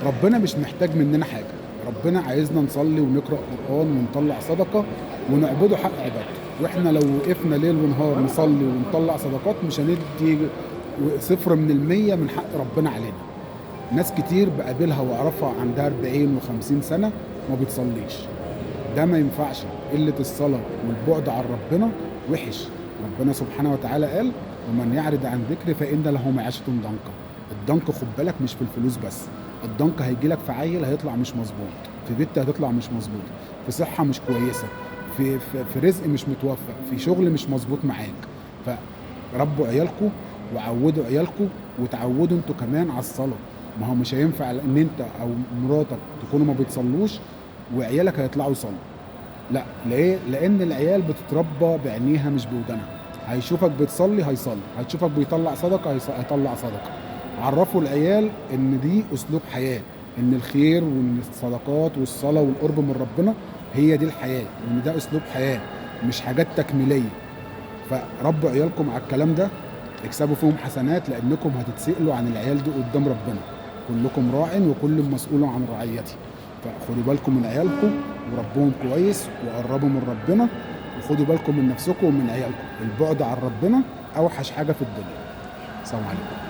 ربنا مش محتاج مننا حاجة، ربنا عايزنا نصلي ونقرأ قرآن ونطلع صدقة ونعبده حق عبادته. واحنا لو وقفنا ليل ونهار نصلي ونطلع صدقات مش هندي 0% من حق ربنا علينا. ناس كتير بقابلها واعرفها عندها 40 و50 سنة ما بتصليش، ده ما ينفعش. قلة الصلاة والبعد عن ربنا وحش. ربنا سبحانه وتعالى قال ومن يعرض عن ذكري فإن له معيشة ضنكا. الضنك خد بالك مش في الفلوس بس، الضنك هيجي لك في عيل هيطلع مش مظبوط، في بيت هتطلع مش مظبوط، في صحة مش كويسة، في في رزق مش متوفق، في شغل مش مظبوط معاك. فربوا عيالكم وعودوا عيالكم وتعودوا انتوا كمان على الصلاة. ما هو مش هينفع ان انت او مراتك تكونوا ما بتصلوش وعيالك هيطلعوا يصلوا. لا، ليه؟ لان العيال بتتربى بعينيها مش بودانها. هيشوفك بتصلي هيصلي، هيشوفك بيطلع صدقه هيطلع صدقه. عرفوا العيال ان دي اسلوب حياة، ان الخير وان الصدقات والصلاة والقرب من ربنا هي دي الحياة، وان ده اسلوب حياة مش حاجات تكميليه. فربوا عيالكم على الكلام ده، اكسبوا فيهم حسنات، لانكم هتتسألوا عن العيال دي قدام ربنا. كلكم راع وكل مسؤول عن رعيته. فخدوا بالكم من عيالكم وربوهم كويس وقربوا من ربنا، وخدوا بالكم من نفسكم ومن عيالكم. البعد عن ربنا اوحش حاجة في الدنيا. السلام عليكم.